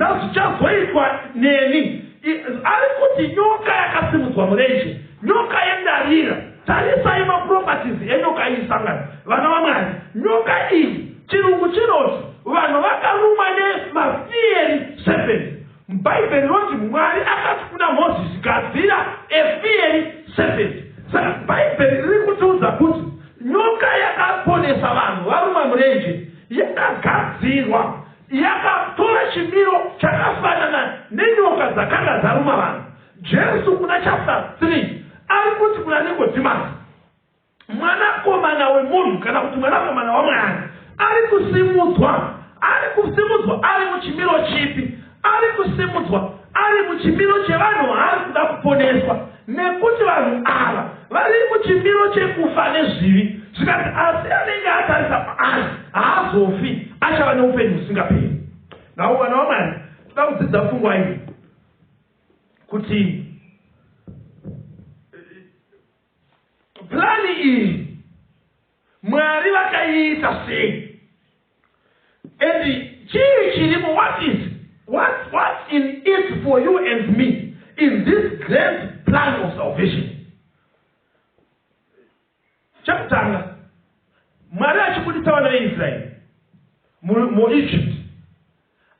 Ndinokuratidza zvichazoitwa neni. Ari kuti nyoka yakasimudzwa murenje, nyoka yendarira. Tarisai maproperties enyoka iyi, sangano, vana vaMwari. Nyoka iyi, chirungu chinoti vanhu vakarumwa nemafiery serpent. Bhaibheri rinoti Mwari akati kuna Mozisi, gadzira a fiery serpent. Saka Bhaibheri riri kutiudza kuti nyoka yakaponesa vanhu varumwa murenje yakagadzirwa, yakatora chimiro chakafanana nenyoka dzakanga dzaruma vanhu. Jesu kuna chapter 3 ari kuti kuna Nikodhimasi, Mwanakomana wemunhu, kana kuti Mwanakomana waMwari, ari kusimudzwa. Ari kusimudzwa ari muchimiro chipi? Ari kusimudzwa ari muchimiro chevanhu vaari kuda kuponeswa, nekuti vanhu ava vari muchimiro chekufa nezvivi. Zvikanzi, asi anenge atarisa paari haazofi, achava neupenyu husingaperi. Nhau, vana vaMwari, toda kudzidza pfungwa iyi kuti Plani iyi Mwari vakaiita sei? And chii chirimo? What is what what's in it for you and me in this grand plan of salvation? Chekutanga, Mwari achibuditsa vana veIsraeri muEgypt,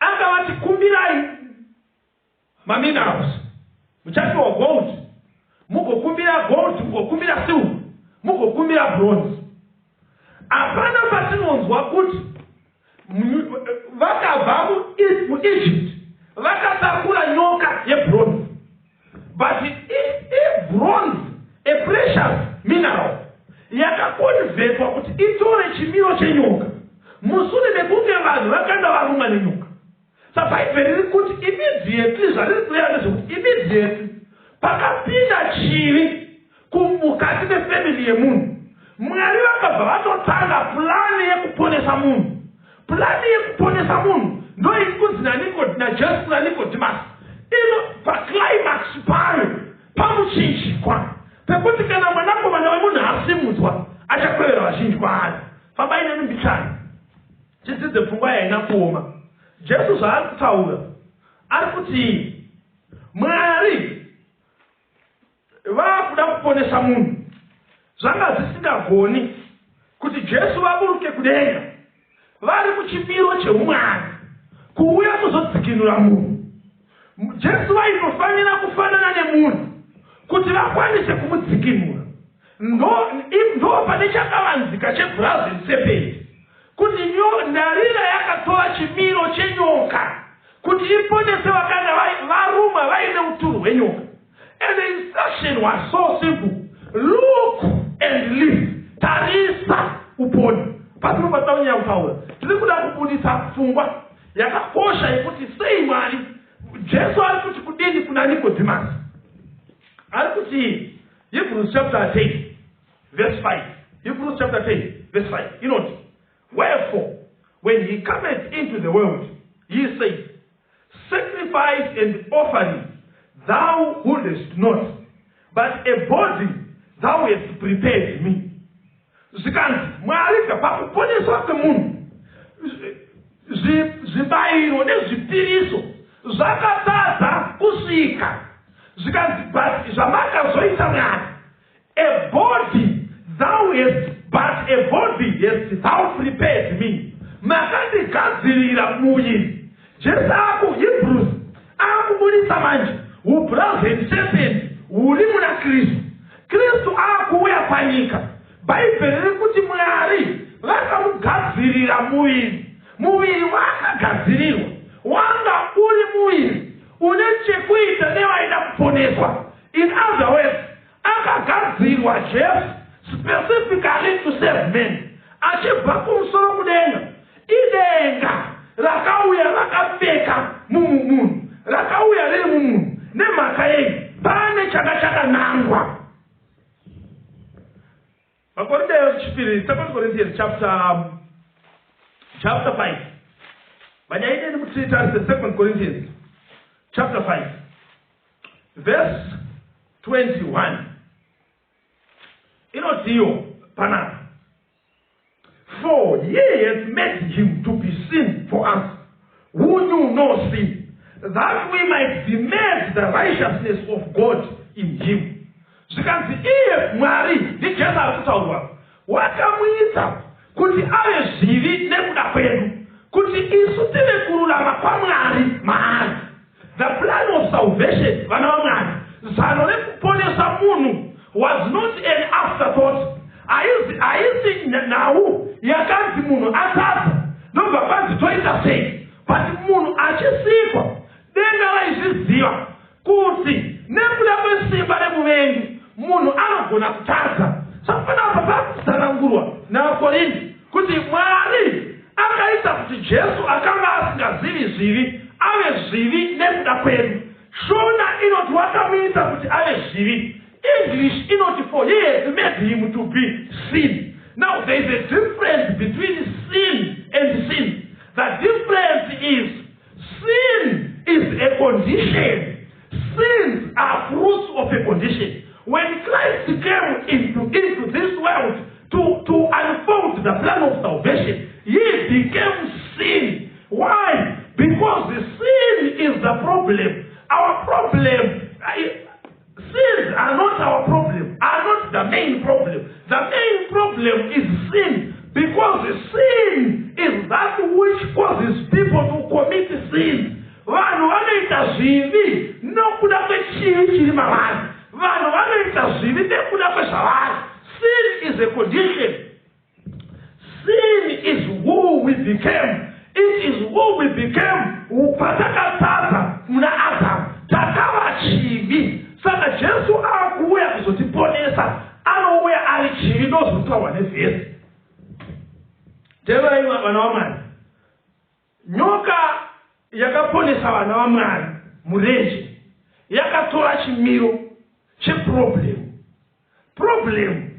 akavati kumbirai Maminerals, muchapiwa gold, mugokumbira gold, mugokumbira silver, mugokumbira bronze. Hapana patinonzwa kuti vakabva muEgypt vakatakura nyoka yebronze, but ibronze, a precious mineral yakakonvertwa kuti itore chimiro chenyoka mushure mekunge vanhu vakanga varumwa nenyoka. Sa Bhaibheri riri kuti immediately, zvariri kureva ndezvekuti immediately pakapinda chivi mukati mefamily yemunhu, Mwari vakabva vatotanga pulani yekuponesa munhu. Pulani yekuponesa munhu ndoiri kunzi naJesu kuna Nikodhimasi, ino paclimax payo pamuchinjikwa, pekuti kana mwanakomana wemunhu asimudzwa achakwevera vazhinji kwaari. Fambai neni mbichana. Tidzidze pfungwa iyi haina kuoma. Jesu zvaari kutaura ari kuti Mwari vakuda kuponesa munhu. Zvanga zvisingagoni kuti Jesu vaburuke kudenga vari muchimiro cheumwari kuuya kuzodzikinura munhu. Jesu vaitofanira kufanana nemunhu kuti vakwanise kumudzikinura. Ndo, ndo pane chakavanzika chebrazen serpent kuti ndarira yakatora chimiro chenyoka kuti iponese vakanga varumwa vaine uturu hwenyoka. And the instruction was so simple: look and live, tarisa upone. Pasino patida kunyanya kutaura, tiri kuda kubudisa pfungwa yakakosha yekuti sei Mwari, Jesu ari kuti kudini kuna Nikodhimasi. Ari kuti Hebrews chapter 10 verse 5, Hebrews chapter 10 verse 5 inoti, wherefore when he cometh into the world, he said, sacrifice and offering thou wouldest not, but a body thou hast prepared me. Zvikanzi Mwari pakuponeswa kwemunhu, zvibayiro nezvipiriso zvakatadza kusvika. Zvikanzi, but zvamakazoita Mwari, a body thou hast, but a body hast thou prepared me, makandigadzirira muviri. Jesu aku Hebrews akubudisa manje hubrazen serpent huri muna Kristu. Kristu akuuya panyika, Bhaibheri riri kuti Mwari vakamugadzirira muviri. Muviri waakagadzirirwa wanga uri muviri une chekuita nevaida kuponeswa. In other words, akagadzirwa Jesu specifically to save men. Achibva kumusoro kudenga, idenga rakauya rakapfeka mumunhu, rakauya riri mumunhu. Nemhaka yei? Pane changa chakanangwa. VaKorinte yechipiri, Second Corinthians chapter 5. Vanyaideni kuti titarise Second Corinthians chapter 5 verse 21. Inotiyo panapa, for he has made him to be sin for us who knew no sin. That we might be made the righteousness of God in him. Zvikanzi iye Mwari, ndiJesu ari kutaurwa, wakamuita kuti ave zvivi nekuda kwedu, kuti isu tive kururama kwaMwari maari. The plan of salvation, vana vaMwari, zano rekuponesa munhu was not an afterthought. Haizi haisi nhau yakanzi munhu atadza ndobva kwanzi toita sei, but munhu achisikwa denga raizviziva kuti nekuda kwesimba remuvengi munhu anogona kutadza. Saka panapa pakutsanangurwa navaKorindi kuti Mwari akaita kuti Jesu akanga asingazivi zvivi ave zvivi nekuda kwedu. Shona inoti wakamuita kuti ave zvivi. English inoti, "For he has made him to be sin." Now there is a difference between sin and sin. The difference is, sin is a condition. Sins are fruits of a condition. When Christ came into this world to unfold the plan of salvation, he became sin. Why? Because the sin is the problem. Our problem, sins are not our problem, are not the main problem. The main problem is sin, because sin is that which causes people to commit sins. Vanhu vanoita zvivi nokuda kwechivi chiri mavari. Vanhu vanoita zvivi nekuda kwezvavari. Sin is a condition. Sin is who we became. It is who we became patakatadza muna Adamu. Takava chivi. Saka Jesu akuuya kuzotiponesa, anouya ari chivi. Ndozvinotaurwa nevhesi. Tevai, vana vaMwari, nyoka yakaponesa vana vaMwari murenje yakatora chimiro cheproblem. Problem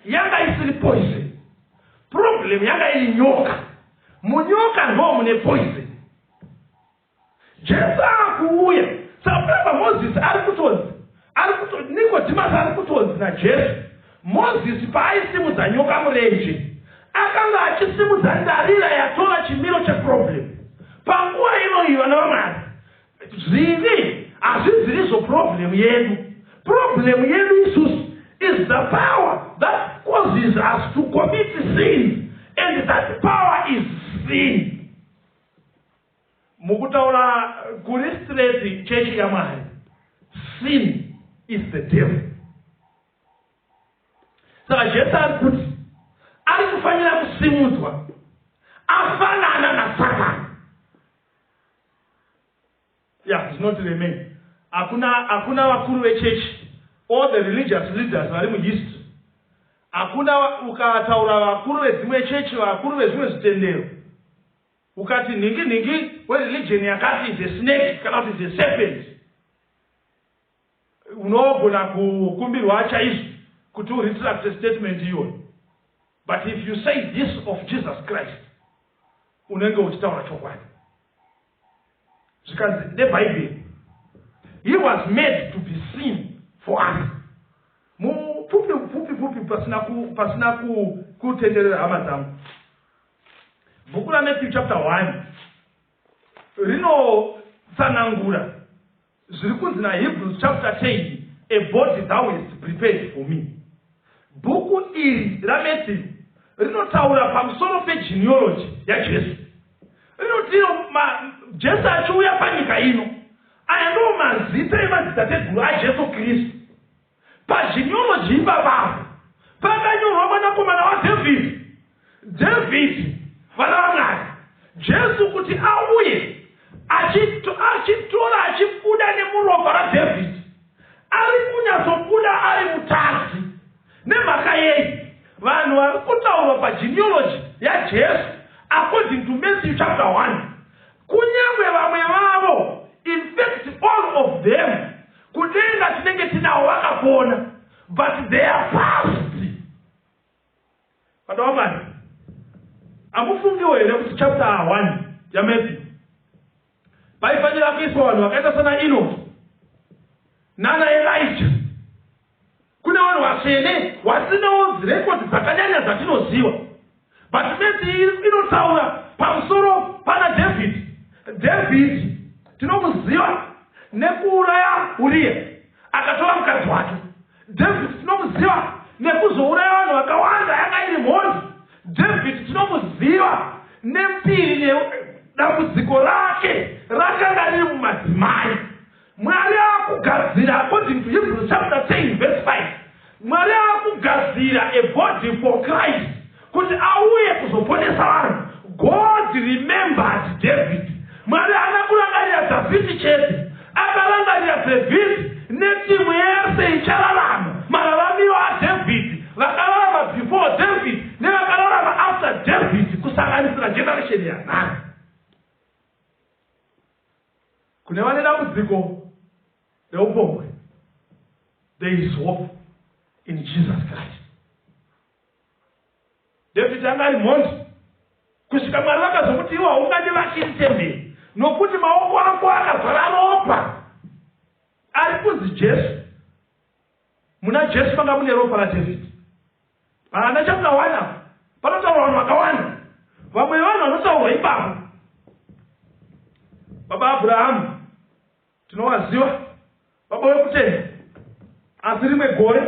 yanga isiri poison. Problem yanga iri nyoka. Munyoka ndo mune poison. Jesu akuuya. Saka panapa Mozisi ari kutonzi, ari kuto Nikodhimasi ari kutonzi naJesu, Mozisi paaisimudza nyoka murenje, akanga achisimudza ndarira yatora chimiro cheproblem. Panguva inoyi, vana vaMwari, zvivi hazvizirizvo problem yedu. Problem yedu isusu is the power that causes us to commit sins, and that power is sin. Mukutaura kuri straight, chechi yaMwari, sin is the devil. Saka Jesu ari kuti ari kufanira kusimudzwa afanana naSatani. Yeah, it's not remain. Hakuna vakuru vechechi, all the religious leaders vari muhistory, hakuna. Ukataura vakuru vedzimwe chechi, vakuru vezvimwe zvitendero, ukati nhingi nhingi wereligion yakati is a snake kana kuti is a serpent, unogona kukumbirwa chaizvo kuti uretract statement iyoyo. But if you say this of Jesus Christ, unenge uchitaura chokwadi. Zvikanzi neBhaibheri, he was made to be sin for us. Mupfupi pfupi pfupi, pasina kutenderera, hama dzangu, bhuku raMatthew chapter 1 rinotsanangura zviri kunzi naHebrews chapter 10, "A body thou hast prepared for me." Bhuku iri raMatthew rinotaura pamusoro pegenealogy yaJesu. Rinotiro Jesu achiuya panyika ino, aya ndo mazita emadzitateguru aJesu Kristu. Pagenealogy ipapapo pakanyorwa mwanakomana waDhavhidhi. Dhavhidhi, vana vaMwari, Jesu kuti auye achitora achibuda nemuropa raDhavhidhi, ari kunyatsobuda ari mutadzi. Nemhaka yei? Vanhu vari kutaurwa pagenealogy yaJesu according to Matthew chapter 1, kunyange vamwe vavo, in fact all of them, kudenga tinenge tinavo vakapona, but their past, vana vaMwari, hamufungiwo here kuti chapter 1 yaMatthew paifanira kuiswa vanhu vakaita sana Enoki nana Elijah? Kune vanhu vatsvene vasinawo record dzakanyanya dzatinoziva, but Matthew inotaura pamusoro pana David. David Tinomuziva nekuuraya Uriya akatora mukadzi wake. David tinomuziva nekuzouraya vanhu vakawanda yanga iri mhondi. David tinomuziva nembiri nedambudziko rake rakanga riri mumadzimai. Mwari akugadzira, according to Hebrews chapter 10 verse 5, Mwari akugadzira a body for Christ kuti auye kuzoponesa vanhu. God remembered David. Mwari haana kurangarira Dhavhidhi chete, akarangarira Dhavhidhi netimu yese ichararama mararamiro aDhavhidhi, vakararama before David nevakararama after David, kusanganisira generation yanhasi. Kune vane dambudziko reupombwe, there is hope in Jesus Christ. David anga ari mhondi kusvika Mwari vakazomuti, iwe haungandivakiri temberi nokuti maoko ako akazara ropa. Ari kunzi Jesu. Muna Jesu manga mune ropa raDavid. Haana chapter 1 apa panotaurwa vanhu vakawanda. Vamwe vevanhu vanotaurwa ipapo, baba Abrahamu tinovaziva, baba vekutenda. Asi rimwe gore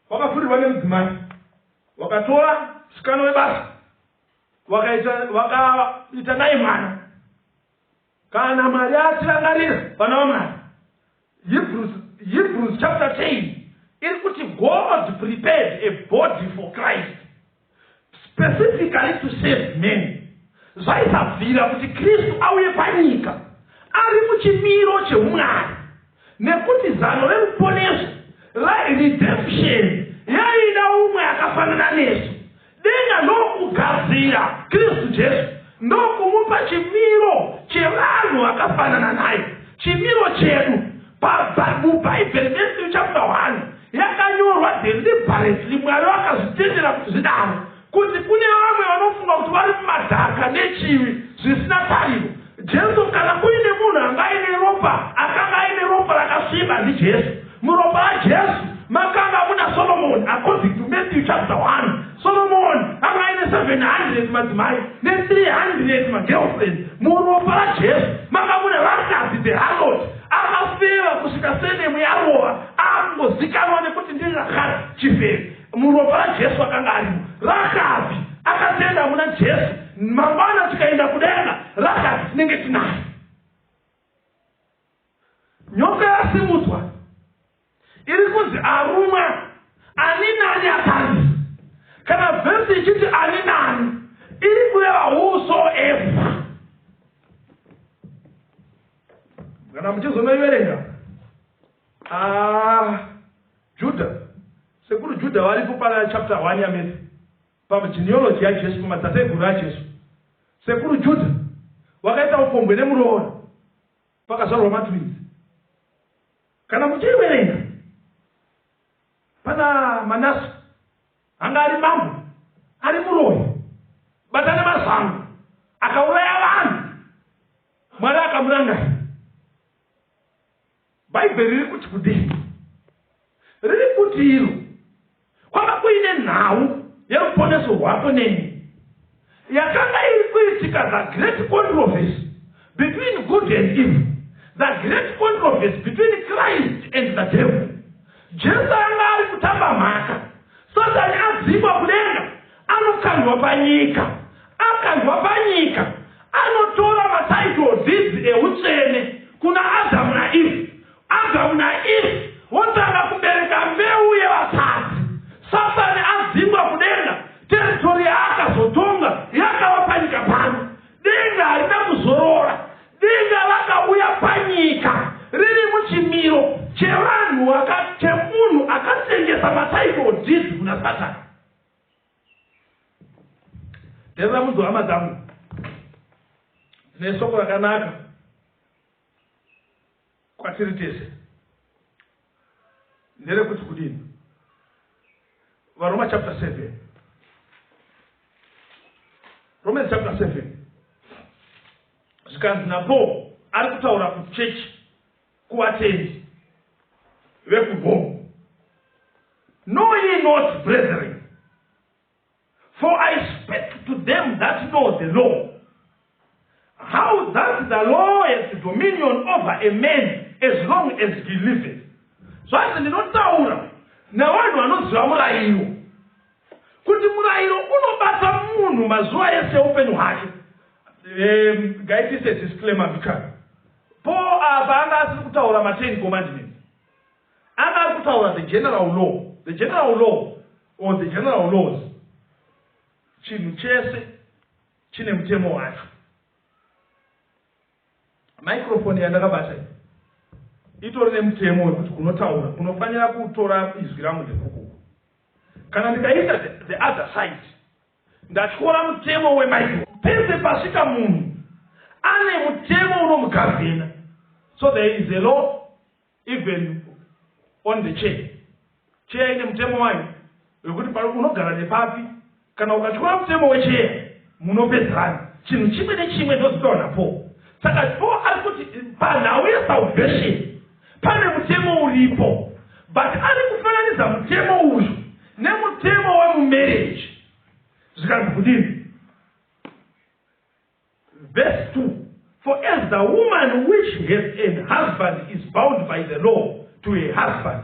vakafurirwa nemudzimai, vakatora musikana webasa, vakaita naye mwana. Kana Mwari atirangarira, vana vaMwari, Hebrews chapter 10 iri kuti God prepared a body for Christ specifically to save men. Zvaisabvira kuti Kristu auye panyika ari muchimiro cheumwari, nekuti zano reruponeso, redemption, yaida umwe akafanana nesu. Denga ndokugadzira Kristu Jesu, ndokumupa chimiro chevanhu vakafanana naye, chimiro chedu. MuBhaibheri, Matthew chapter 1 yakanyorwa deliberately. Mwari vakazvitendera kuti zvidaro, kuti kune vamwe vanofunga kuti vari mumadhaka nechivi zvisina tariro. Jesu, kana kuine munhu anga aine ropa, akanga aine ropa rakasviba, ndiJesu. Muropa raJesu makanga muna Solomon. According to Matthew chapter 1, Solomon anga aine 700 madzimai ne300 magirlfriend. Muropa raJesu manga mune Rakabhi the harlot, akafeva kusvika senemu yarova, akungozikanwa nekuti ndiri Rakabhi chifeve. Muropa raJesu akanga arimo Rakabhi akatenda muna Jesu. Mangwana tikaenda kudenga, Rakabhi tinenge tinaye. Nyoka yasimudzwa iri kunzi arumwa ani nani akanzi. Kana vhesi ichiti ani nani, iri kureva whosoever. Kana muchizonoiverenga, ah, Juda, sekuru Juda varipo pana chapter 1 yaMatthew, pagenealogy yaJesu, pamadzatateguru aJesu. Sekuru Juda wakaita upombwe nemuroora, pakazvarwa matwins. Kana muchiiverenga, pana Manase anga ari mambo ari muroyi, bata nemazango, akauraya vanhu, Mwari akamurangaya. Bhaibheri riri kuti kudii? Riri kuti iro kwanga kuine nhau yeruponeso rwako neni yakanga iri kuitika, the great controversy between good and evil, the great controversy between Christ and the devil. Jesu anga ari kutamba mhaka. Satani adzingwa kudenga, anokandwa panyika. Akandwa panyika, anotora matitle deeds eutsvene kuna Adamu naEve. Adamu naEve votanga kubereka mbeu yevatadzi. Satani adzingwa kudenga, territory yaakazotonga yakava panyika pano. Denga harina kuzorora. Denga rakauya panyika riri muchimiro chevanhu, chemunhu akatengesa matitle deeds kuna Satani. Terera munzwa, hama dzangu, ndine shoko rakanaka kwatiri tese. Nderekuti kudini? VaRoma chapter 7, Romans chapter 7, zvikanzi naPaul, ari kutaura kuchechi, kuvatendi vekuRome: "Know ye not, brethren, for I speak to them that know the law, how that the law has dominion dominion over a man as long as he liveth. Zvanzi ndinotaura nevanhu vanoziva murayiro kuti murayiro unobata munhu mazuva ese eupenyu hwake. Ngaitise disclaimer mbichana. Paul apa anga asiri kutaura maTen Commandments. Anga ari kutaura the general law. The general law or the general laws. Chinhu chese chine mutemo wacho. Microphone yandakabata iyi itori nemutemo wekuti kunotaura kunofanira kutora izwi rangu ndekukuku. Kana ndikaisa the other side Ndatyora mutemo wemicro. Pese pasvika munhu ane mutemo unomugavhena. So there is a law even on the chair. Chair ine mutemo wayo wekuti unogara nepapi. Kana ukatyora mutemo wechair munopedzerana. Chinhu chimwe nechimwe ndozvitaura naPaul. Saka Paul ari kuti panhau yesalvation pane mutemo uripo but ari kufananidza mutemo uyu nemutemo wemumarriage zvikanzi kudini verse 2 for as the woman which hath an husband is bound by the law to her husband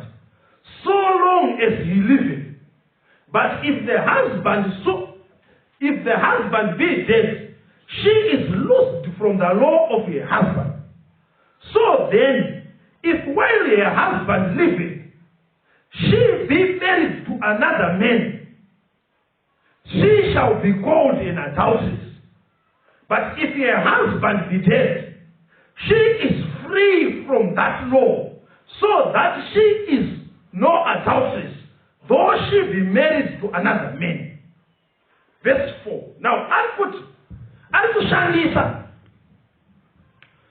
so long as he liveth but if the husband so if the husband be dead she is loosed from the law of her husband so then if while her husband liveth she be married to another man she shall be called an adulteress but if her husband be dead she is free from that law so that she is no adulteress though she be married to another man verse 4 now ari kuti ari kushandisa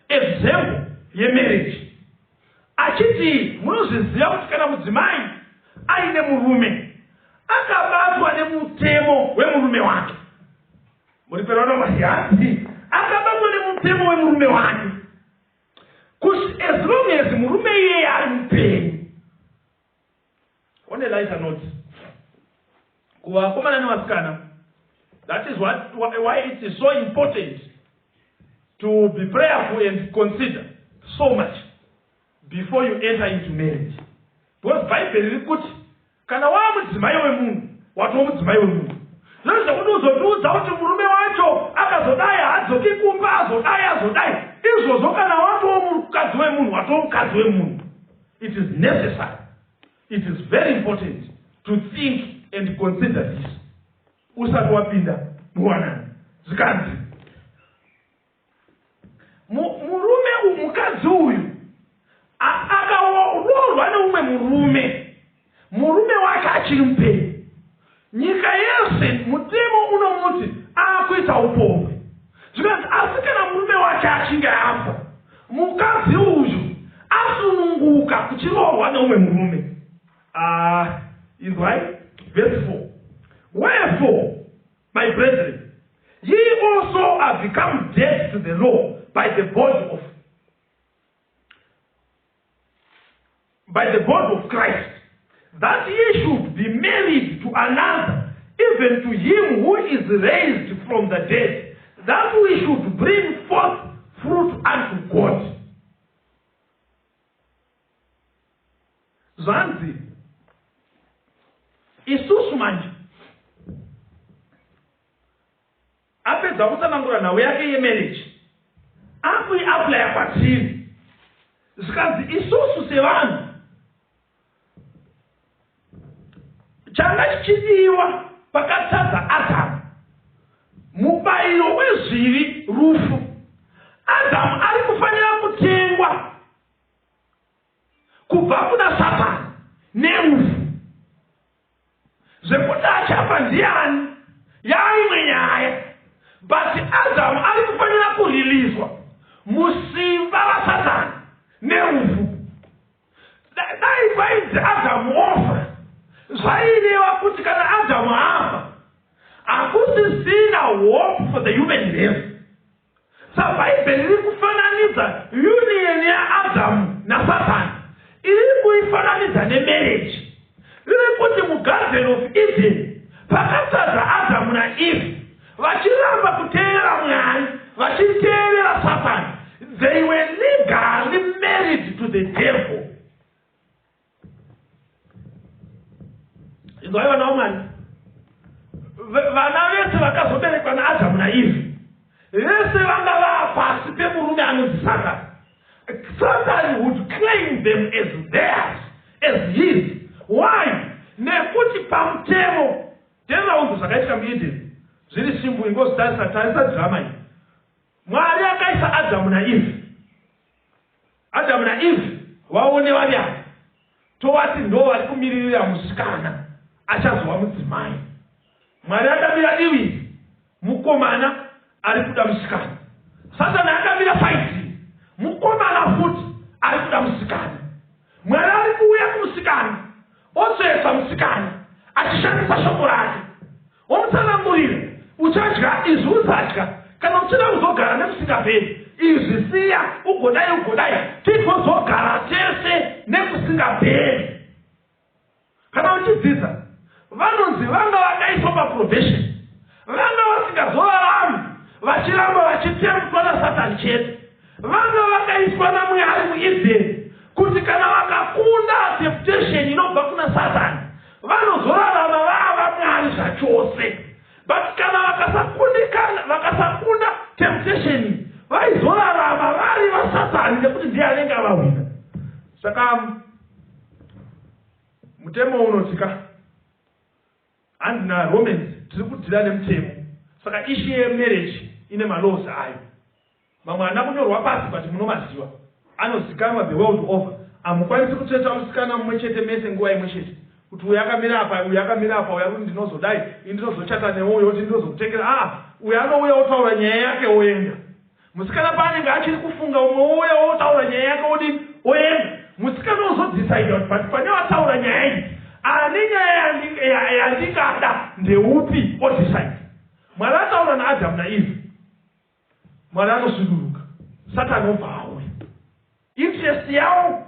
example yemarriage achiti munozviziva kuti kana mudzimai aine murume akabatwa nemutemo wemurume wake muriperonomahanzi akabatwa nemutemo wemurume wake kuti as long as murume iyeye ari mupenyu on a lighter note kuvakomana nevasikana that is what, why it is so important to be prayerful and consider so much before you enter into marriage because bhaibheri riri kuti kana wava mudzimai wemunhu watova mudzimai wemunhu zvino zvekuti uzotiudza kuti murume wacho akazodai haadzoki kumba azodai azodai izvozvo kana watova mukadzi wemunhu watova mukadzi wemunhu it is necessary it is very important to think and consider this usati wapinda muwanano zvikanzi murume mukadzi uyu akaroorwa neumwe murume murume wake achiri mupenyu nyika yese mutemo unomuti akuita upombwe zvikanzi asi kana murume wake achinge afa mukadzi uyu asununguka kuchiroorwa neumwe murume ah, inzwai verse 4 wherefore my brethren ye also are become dead to the law by the body of by the body of Christ, that ye should be married to another, even to him who is raised from the dead, that we should bring forth fruit unto God. Zvanzi isusu manje apedza kutsanangura nhau yake yemarriage akuiaplaya kwatiri zvikanzi isusu sevanhu changa chichidiwa pakatadza adhamu mubayiro wezvivi rufu adhamu ari kufanira kutengwa kubva kuna satani nerufu zvekuti achafa ndiani yaimwe nyaya but adamu ari kufanira kurilizwa musimba rasatani nerufu dai kwainzi adamu ofa zvaireva kuti kana adamu afa hakusisina hope for the human race Sa Bhaibheri riri kufananidza union yaAdhamu naSatani. Iri kuifananidza nemarriage. Riri kuti muGarden of Eden pakatadza Adhamu naEve vachiramba kuteerera Mwari vachiteerera Satani. They were legally legally married to the devil. Inzwai vana vaMwari, vana vese vakazoberekwa naAdhamu naEvhi vese vanga vaa pasi pemurume anonzi Satani. Satan would claim them as theirs, as his. Why? Nekuti pamutemo, teerera unzwe zvakaitika muEden, zviri simple, ingozvitarisa, tarisa drama iyi. Mwari akaisa Adhamu naEvhi. Adhamu naEvhi vaone vari ava, tovati ndo vari kumiririra musikana achazova mudzimai. Mwari akamira divi iri, mukomana ari kuda musikana. Satani akamira saidi, mukomana futi ari kuda musikana. Mwari ari kuuya kumusikana, otsvetsa musikana achishandisa shoko rake. Womutsanangurira, uchadya izvi usadya, kana uchida kuzogara nekusingaperi, izvi siya, ugodai ugodai, tigozogara tese nekusingaperi. Kana uchidzidza, vanonzi vanga vakaiswa paprobation, vanga vasingazorarami vachiramba vachitembwa naSatani chete. Vanga vakaiswa naMwari muEdheni kuti kana vakakunda temptation inobva kuna Satani, vanozorarama vava Mwari zvachose. But kana vakasakundikana, vakasakunda temptation iyi, vaizorarama vari vaSatani nekuti ndiye anenge avahwina. Saka mutemo unoti ka hanzi naRomans tiri kudhila nemutemo, saka issue yemarriage ine malaws ayo. Mamwe haana kunyorwa pasi but munomaziva. Anozikanwa the world over. Hamukwanisi kutsvetsa musikana mumwe chete mese nguva imwe chete. Kuti uyu akamira apa, uyu akamira apa, uyu arikuti ndinozodai, ini ndinozochata newe, uyu oti ndinozokutengera. Aa, uyu anouya otaura nyaya yake oenda. Musikana paanenge achiri kufunga umwe ouya otaura nyaya yake odini oenda. Musikana ozodecide kuti but pane vataura nyaya iyi, ane nyaya yandingada ndeupi odecide. Mwari ataura naAdhamu naEve. Mwari anosuduruka, Satani obva auya. Interest yavo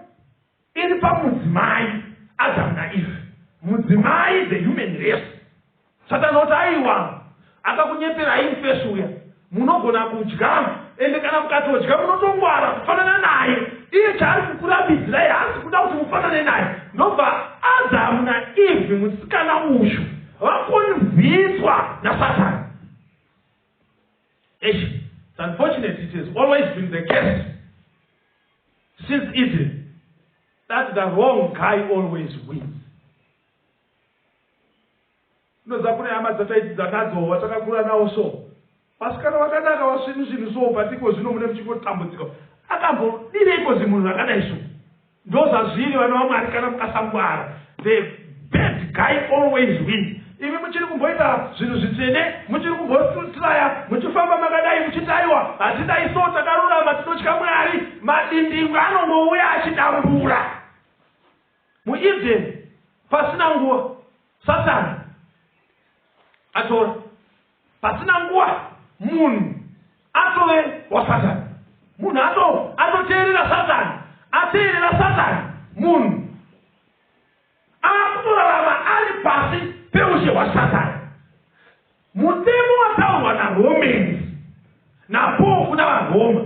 iri pamudzimai, Adamu naEve. Mudzimai, the human race. Satani oti aiwa, akakunyeperai mufesi uya. Munogona kudya, ende kana mukatodya munotongwara kufanana naye. Iye chaari kukurambidzirai haasi kuda kuti mufanane naye. Ndobva Adamu naEve, musikana uyu, vakonvhinswa naSatani. Eish, it's unfortunate it has always been the case since Eden that the wrong guy always wins. Unoziva kune hama dzataidzidza nadzo vatakakura nawo so vasikana vakanaka vasvinu svinu so but iko zvino mune muchingotambudzika akambodireiko zimunhu rakadai so. Ndozvazviri vana vaMwari kana mukasangwara the bad guy always wins. Imi muchiri kumboita zvinhu zvitsvene muchiri kumbotraya muchifamba makadai muchiti aiwa hatidai so takarurama tinotya Mwari madindingwe anongouya achidambura muEden pasina nguva Satani atora Pasina nguva munhu atove waSatani. Munhu ato atoteerera Satani. Ateerera Satani munhu akutorarama ari pasi peushe hwaSatani. Mutemo wataurwa naRomans naPaul kuna vaRoma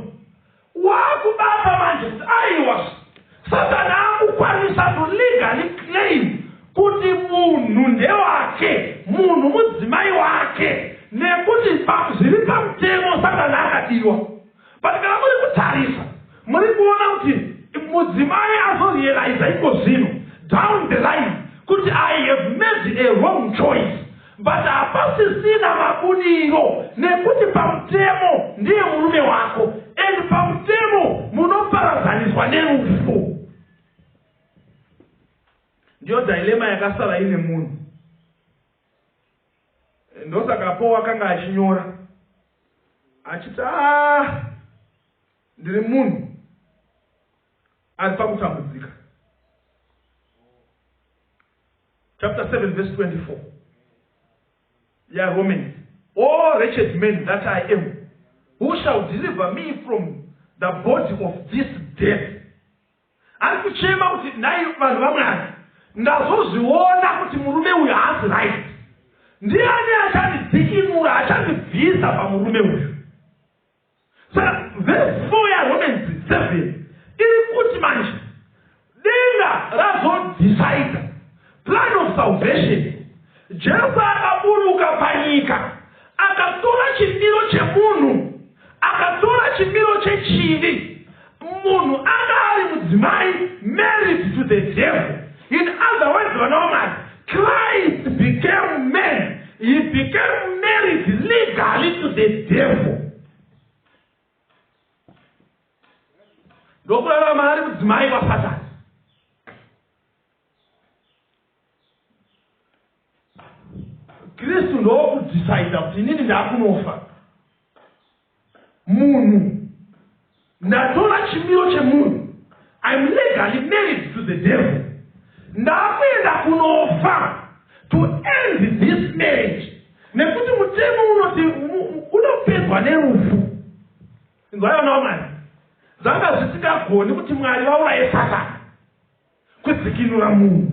Waakubata manje kuti aiwa Satani akukwanisa to legally claim kuti munhu ndewake, munhu mudzimai wake nekuti zviri pamutemo Satani akadiwa. But kana muri kutarisa muri kuona kuti mudzimai azorealiza iko zvino down the line kuti I have made a wrong choice But hapasisina mabudiro nekuti pamutemo ndiye murume wako and pamutemo munoparadzaniswa nerufu. Ndiyo dilemma yakasara ine munhu. Ndosaka Paul akanga achinyora achiti ah, ndiri munhu ari pakutambudzika. Chapter 7 verse 24 yaRomans. O wretched man that I am, who shall deliver me from the body of this death? Ari kuchema kuti nhai vanhu vaMwari, ndazozviona kuti murume uyu haasi right. Ndiani achandidzikinura, achandibvisa pamurume uyu? Saka verse 4 yaRomans 7 iri kuti manje denga razodecida plan of salvation. Jesu akaburuka panyika, akatora chimiro chemunhu, akatora chimiro chechivi. Munhu anga ari mudzimai, married to the devil. In other words, vana vaMwari, Christ became man. He became married legally to the devil, ndokurarama ari mudzimai waSatani. Kristu ndokudhisaida kuti inini ndakunofa. Munhu, ndatora chimiro chemunhu. I'm legally married to the devil. Ndakuenda kunofa to end this marriage, nekuti mutemo unoti unopedzwa nerufu. Inzwai, vana vaMwari, zvanga zvisingagoni kuti Mwari vauraye Satani kudzikinura munhu.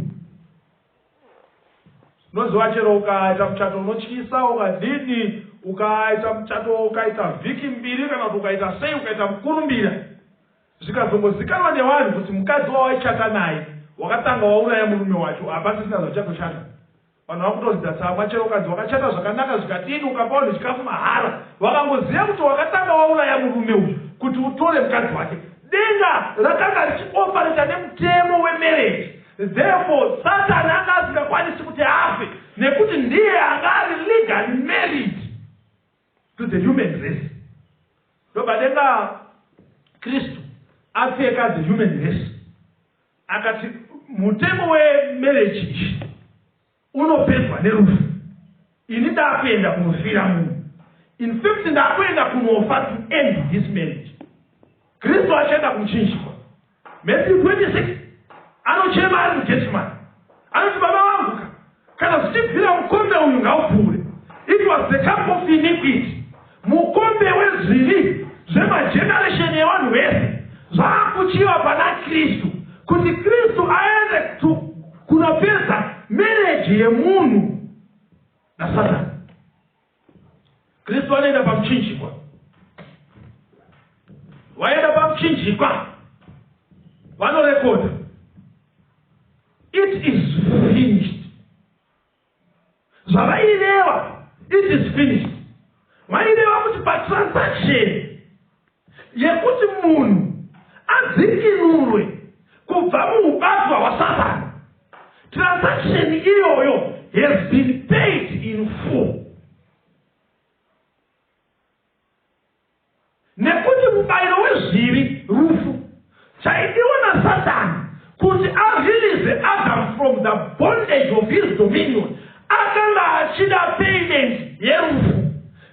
Unoziva, chero ukaita muchato unotyisa ukadini, ukaita muchato ukaita vhiki 2, kana kuti ukaita sei, ukaita mukurumbira, zvikazongozikanwa nevanhu kuti mukadzi wawaichata naye wakatanga wauraya murume wacho, hapasisina zvachatoshanda. Vanhu vakutoridza tsamwa. Chero ukanzi wakachata zvakanaka zvikadini, ukapa vanhu chikafu mahara, vakangoziva kuti wakatanga wauraya murume uyu kuti utore mukadzi wake. Denga rakanga richioperata nemutemo wemarriage. Therefore Satani anga asingakwanisi kuti afe, nekuti ndiye anga ari legally married to the human race. Ndobva denga, Kristu apfeka the human race, akati mutemo wemarriage ishi unopedzwa nerufu. Ini ndakuenda kunofira munhu. In fact, ndakuenda kunofa to end this marriage. Kristu achienda kumuchinjikwa, Matthew 26, anochema ari muGetsemani, anoti, "Baba vangu, kana zvichibvira, mukombe uyu ngaupfuure." It was the cup of iniquity, mukombe wezvivi zvemageneration evanhu vese, zvaakuchiva pana Kristu kuti Kristu aende kunopedza marriage yemunhu naSatani. Kristu anoenda pamuchinjikwa. Vaenda pamuchinjikwa, vanorekodha, "It is finished." Zvavaireva, "It is finished," vaireva kuti patransaction yekuti munhu adzikinurwe kubva muubatwa hwaSatani, transaction iyoyo has been paid in full, nekuti mubayiro wezvivi rufu. Chaidiwa naSatani kuti arelease Adam from the bondage of his dominion, akanga achida payment yerufu.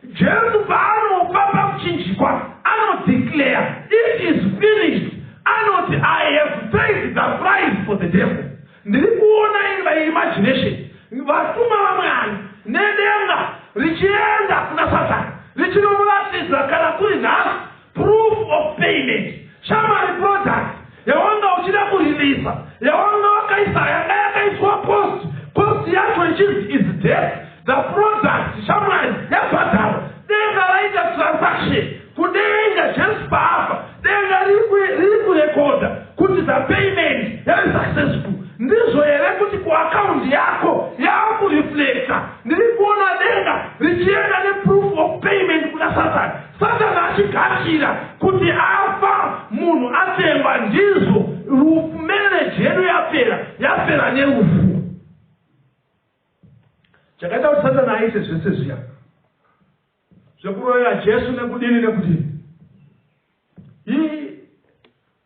Jesu paanofa pamuchinjikwa, anodeclare, "It is finished." Anoti, "I have paid the price for the devil." Ndiri kuona imba imagination, vatuma vaMwari nedenga richienda kuna Satani richinomuratidza, kana kuri nhasi, proof of payment. Shamwari, product yawanga uchida kureleasa, yawanga wakaisa, yanga yakaiswa cost, cost yacho ichinzi is death, the product, shamwari, yabhadharwa. Denga raita transaction kudenga. Jesu paafa, denga riri kurekodha kuti the payment yari successful. Ndizvo here kuti kuakaundi yako yaakureflecta? Ndiri kuona denga richienda neproof of payment kuna Satani, Satani achigashira kuti afa, munhu atengwa. Ndizvo, rufu, marriage yedu yapera, yapera nerufu. Chakaita kuti Satani aite zvese zviya zvekuroya Jesu nekudini nekudini, he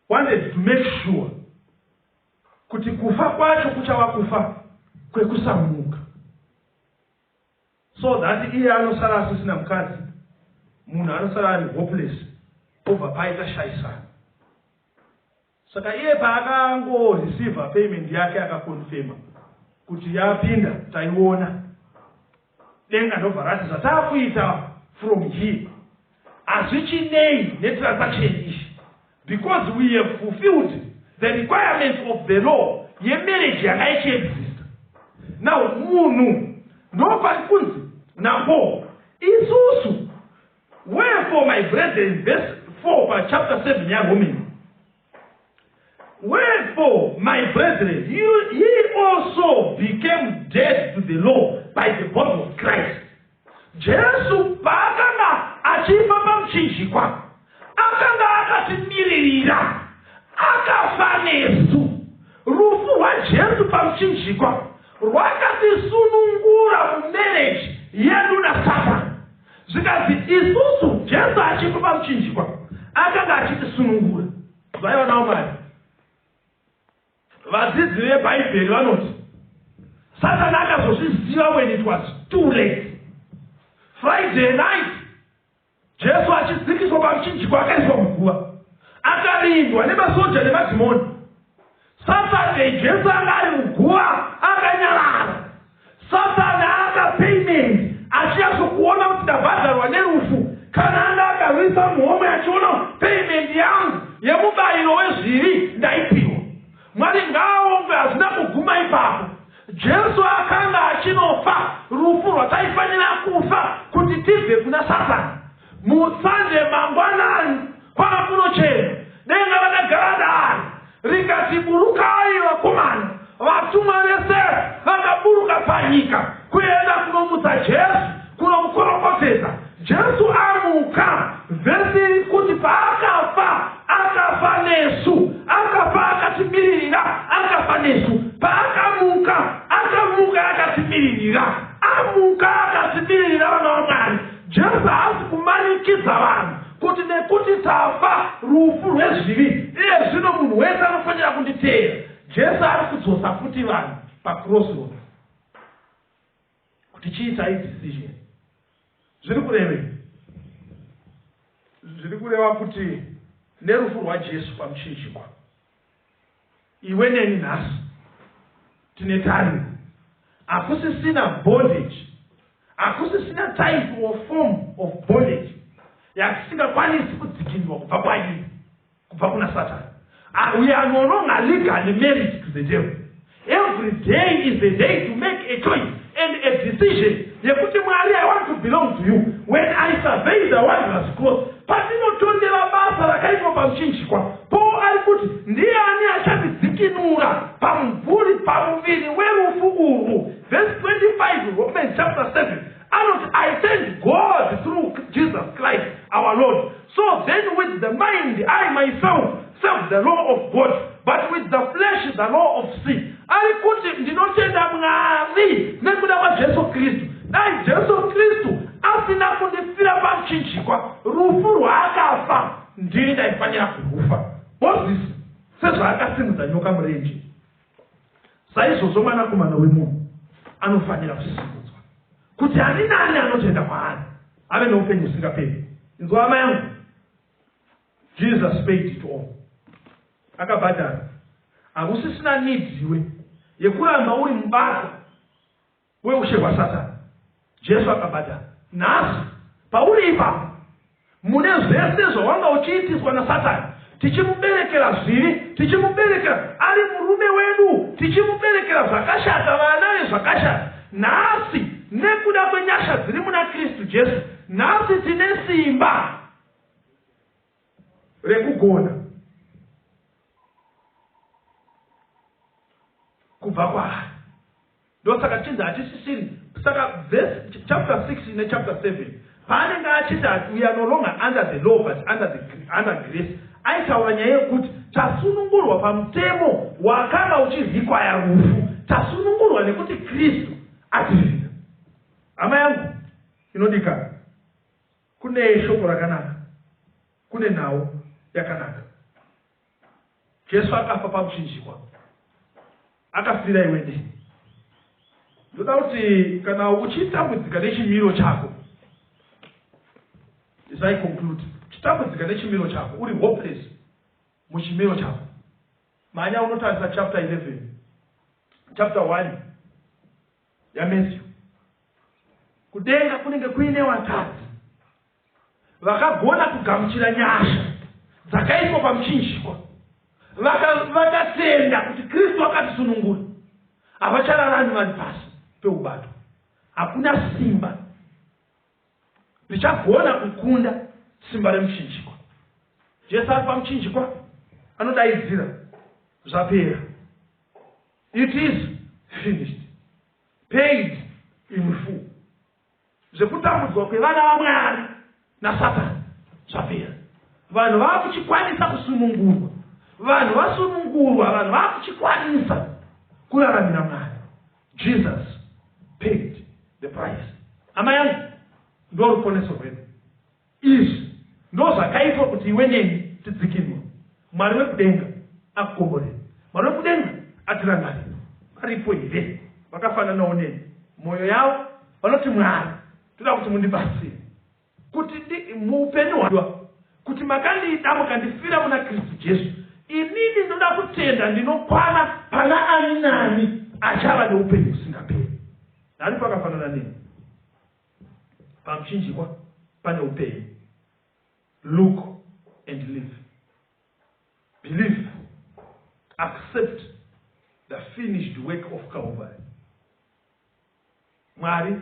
wanted to make sure kuti kufa kwacho kuchava kufa kwekusamuka, so that iye anosara asisina mukadzi, munhu anosara ari hopeless, obva paita shayisana. Saka iye paakangoreceiva payment yake, akaconfirma kuti yapinda, taiona, denga ndobva rati zvataakuita from here hazvichinei netransaction ishi, because we have fulfilled the requirements of the law yemarriage yanga ichiexista. Now munhu, ndopari kunzi naPaul isusu, "Wherefore, my brethren," verse 4 pachapter 7 yaRomans. Therefore, my brethren, ye also became dead to the law by the body of Christ. Jesu paakanga achifa pamuchinjikwa, akanga akatimiririra, akafa nesu. Rufu rwaJesu pamuchinjikwa rwakatisunungura mumarriage yedu naSatani. Zvikanzi isusu Jesu achifa pamuchinjikwa akanga achitisunungura. Vaiva navo Mwari. Vadzidzi veBhaibheri vanoti Satani akazozviziva when it was too late. Friday night Jesu achidzikiswa pamuchinjikwa akaiswa muguva. Akarindwa nemasoja nemadhimoni. Saturday Jesu anga ari muguva akanyarara. Satani aka payment achinyatsokuona kuti ndabhadharwa nerufu. Kana anga akarwisa muhomwe achiona payment yangu yemubayiro wezvivi ndaipiwa. Mwari ngaaongwe hazvina kuguma ipapo. Jesu akanga achinofa rufu rwataifanira kufa kuti tibve kuna Satani. MuSunday mangwanani kwava kunochena, denga rakagara dare rikati burukai vakomana. Vatumwa vese vakaburuka panyika kuenda kunomutsa Jesu, kunomukorokotedza. Jesu amuka, vhesi iri kuti paakafa, akafa nesu. Akafa akatimiririra, akafa nesu. Paakamuka, akamuka akatimiririra. Amuka akatimiririra vana vaMwari. Jesu haasi kumanikidza vanhu kuti nekuti tafa rufu rwezvivi iye zvino munhu wese anofanira kunditeera. Jesu ari kudzosa futi vanhu pacrossroad kuti chiitai decision. Zviri kurevei? Zviri kureva kuti nerufu rwaJesu pamuchinjikwa Iwe neni nhasi tine tariro. Hakusisina bondage, hakusisina type or form of bondage yatisingakwanisi kudzikinurwa kubva kwairi, kubva kuna Satani. Ah, we are no longer legally married to the devil. Every day is a day to make a choice and a decision yekuti Mwari, I want to belong to you. When I survey the wondrous cross, patinotondera basa rakaitwa pamuchinjikwa, Paul ari kuti ndiani achatidzikinura pamumvuri pamuviri werufu urwu? Verse 25 Romans chapter 7 anoti I thank God through Jesus Christ our Lord. So then with the mind I myself serve the law of God, but with the flesh the law of sin. Ari kuti ndinotenda Mwari nekuda kwaJesu Kristu. Dai Jesu Kristu asina kundifira pamuchinjikwa, rufu rwaakafa ndini ndaifanira kurufa. Mozisi sezvaakasimudza nyoka murenje, saizvozvo Mwanakomana wemunhu anofanira kusimudzwa, kuti ani naani anotenda kwaari ave neupenyu husingaperi. Inzwa hama yangu, Jesus paid it all. Akabhadhara. Hakusisina need iwe yekuramba uri mubako weushe hwaSatani. Jesu akabhadhara. Nhasi, pauri ipapo, mune zvese zvawanga uchiitiswa naSatani, tichimuberekera zvivi, tichimuberekera ari murume wedu, tichimuberekera zvakashata, vana vezvakashata. Nhasi, nekuda kwenyasha dziri muna Kristu Jesu, nhasi tine simba rekugona kubva kwaari. Ndosaka tichinzi hatisisiri saka verse chapter 6 nechapter 7 paanenge achiti we are no longer under the law but under, the, under grace aitaura nyaya yekuti tasunungurwa pamutemo wakanga uchizikwaya rufu tasunungurwa nekuti kristu atifira hama yangu inodikana kune shoko rakanaka kune nhau yakanaka Jesu akafa pamuchinjikwa. Akafira iwe neni. Ndoda kuti kana uchitambudzika nechimiro chako, as I conclude, uchitambudzika nechimiro chako, uri hopeless muchimiro chako, mhanya unotarisa chapter 11, chapter 1 yaMatthew. Kudenga kunenge kuine vatadzi Vakagona kugamuchira nyasha dzakaiswa pamuchinjikwa. Vakatenda kuti Kristu akatisunungura. Havachararami vari pasi peubatwa. Hakuna simba richagona kukunda simba remuchinjikwa. Jesu ari pamuchinjikwa anodaidzira. Zvapera. It is finished, paid in full. Zvekutambudzwa kwevana vaMwari naSatani zvapera. Vanhu vava kuchikwanisa kusunungurwa. Vanhu vasunungurwa, vanhu vava kuchikwanisa kuraramira Mwari. Jesus paid the price. Hama yangu, ndo ruponeso rwedu. Izvi ndo zvakaitwa kuti iwe neni tidzikinurwe. Mwari wekudenga akukomborere. Mwari wekudenga atirangarire. Varipo here vakafananawo neni, mwoyo yavo vanoti, "Mwari, toda kuti mundibatsire kuti muupenyu hwa kuti makandida, mukandifira muna Kristu Jesu. Inini ndoda kutenda ndinokwana pana ani nani achava neupenyu husingaperi." Aripo akafanana neni? Pamuchinjikwa pane upenyu. Look and live. Believe, accept the finished work of Calvary. Mwari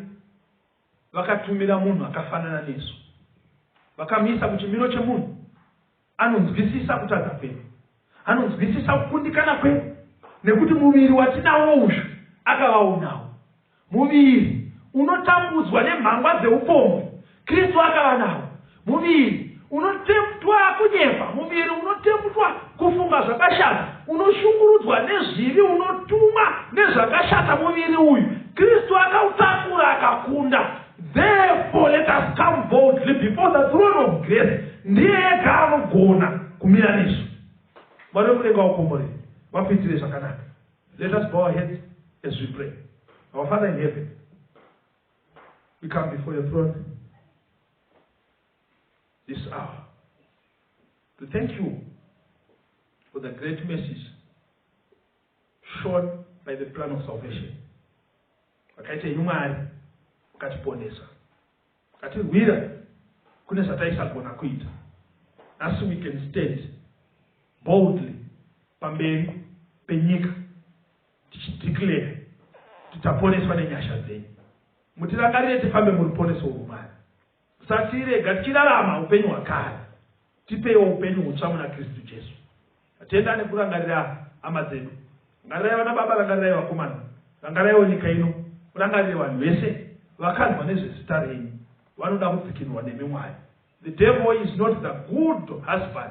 vakatumira munhu akafanana nesu, vakamuisa muchimiro chemunhu anonzwisisa kutadza kwedu, anonzwisisa kukundikana kwedu, nekuti muviri watinawo uyu akavawo nawo. Muviri unotambudzwa nemhangwa dzeupombwe, Kristu akava nawo. Muviri unotemptwa kunyepa, muviri unotemptwa kufunga zvakashata, unoshungurudzwa nezvivi, unotumwa nezvakashata, muviri uyu Kristu akautakura akakunda. Therefore let us come boldly before the throne of grace. Ndiye ega anogona kumira nesu. Mwari wekudenga wakomborere, vakuitire zvakanaka. Let us bow our heads as we pray. Our Father in heaven, we come before your throne this hour to thank you for the great mercies shown by the plan of salvation. Vakaita inyu Mwari, mukatiponesa, mukatirwira kune zvataisagona kuita. Nhasi we can stand boldly pamberi penyika tichideclare kuti taponeswa nenyasha dzenyu. Mutirangarire tifambe muruponeso urwu, Mwari. Musatirega tichirarama upenyu hwakare. Tipeiwo upenyu hutsva muna Kristu Jesu. Atenda nekurangarira hama dzedu. Rangarirai vana baba, rangarirai vakomana, rangaraiwo nyika ino, murangarire vanhu vese vakanzwa nezvezita renyu vanoda kudzikinurwa nemi, Mwari. The devil is not the good husband.